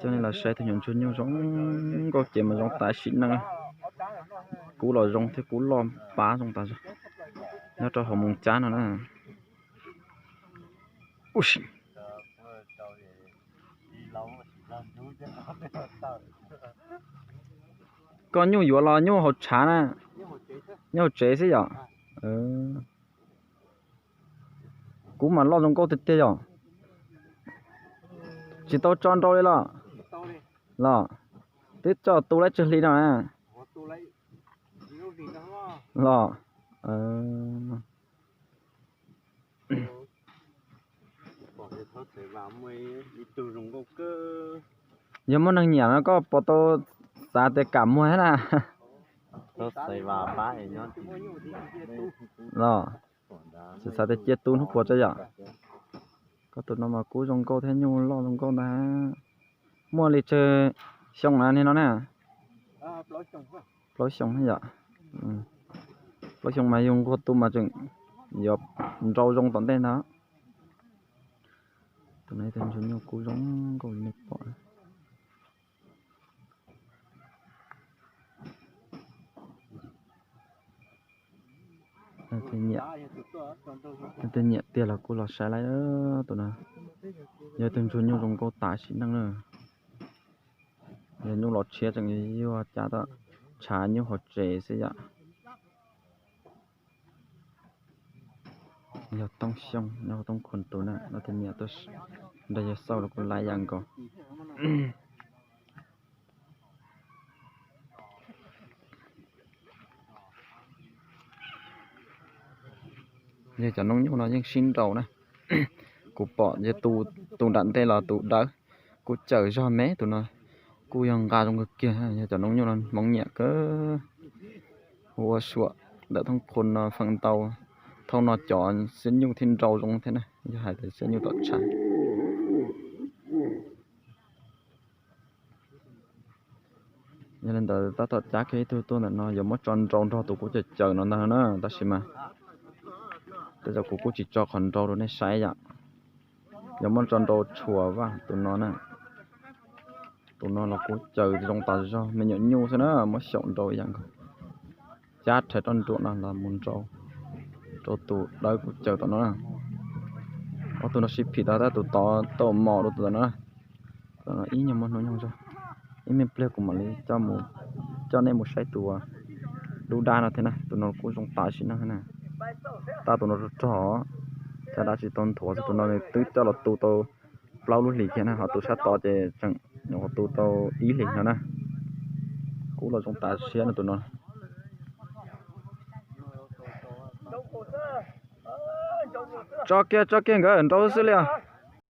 Coj nej los saib tus nyuam ntsuag nyuj zoo nkauj ces mas zoo tas sim neej. Kub los zoo thiab kub loj pab zoo tas zog. Nyob rau hauv Moos Cab no na. Koj nyuj yuav los nyuj hauv tshav na? Nyuj hauv tsev xwb yom? Kub mas loj zoo nkauj tiag tiag yom? Tsis tau tso nrau li los? Los, twb tso tu laib tsawg hli no na? Los, yog muaj neeg nyiam no koj puas tau xav tias kam muag thiab na? Los, tsis xav tias cia tu hnub puas tso yom? Koj tus no mas kub zoo nkauj thiab nyuj loj zoo nkauj ntag. Muaj li tsawg xyoo na niag no na? Plaub xyoo yom. Plaub xyoo mas yus nquag tu mas tseem yuav nrau zoo tom ntej ntag. Tus no tus ntsuag nyuj kub zoo nkauj li nej pom. Leej twg nyiam tiag los kuj los saib lawm tus no. Yog tus ntsuag nyuj zoo nkauj tas sim neej na. Yog nyuj los tshiab tseem yuag cab tom tshav nyuj hauv tsev xwb yom. Yog Tooj Xyooj nyob Tooj Khun tus na, leej twg nyiam tuaj nrog yawg xauj los kuj laib yam nkaus. Yog cov noob nyuj no yeej sib nraus na. Kuv pom yog tus nram ntej los tus dawb, kuj cawm zog me tus no, kuj yog nqa zoo kawg kiag. Yog cov noob nyuj no Hmoob nyiam kawg. Hu ua Suam ntawm Tooj Khun no feem ntau, thauj no cov xiab nyuj thiab nrau zoo thiab na, yog hais tias xiab nyuj tom tshav. Yog li ntawd tab tom cab kiag ib tug tuaj ntawm no yuav muab tso nrau nrog tus kuv cawm cawm no ntag na, tab sis mas tej zaum kuv kuj tsis tso qhov nrau rau nej saib yom. Yuav muab tso nrau tshuav vaj tus no na. Tus no los kuv cawm zoo tas zog, me nyuam nyuj xwb na, muab xyaum nrau ib yam nkaus. Cab rhais roj nruam no los mus nrau rau tus dawb kuv cawm tom no na. Ob tug no sib phim tau tab tus tod tau mos rau tus tom no na. Ib nyuag muaj hnub nyoog zog, ib me pliag kuv mam li coj nej mus saib tus dub dab no thiab na, tus no kuj zoo tas sim neej na. Tab tus no rog rog, caj dab tsis tau nthuav, tus no nws twb coj los tu tau plaub lub hlis kiag na, ho tus sab tod ces tseem nyuam qhuav tu tau ib hlis no na. Kub los zoo tas siab no tus no. Tso kiag, tso kiag, nkawd nrau xwb li os.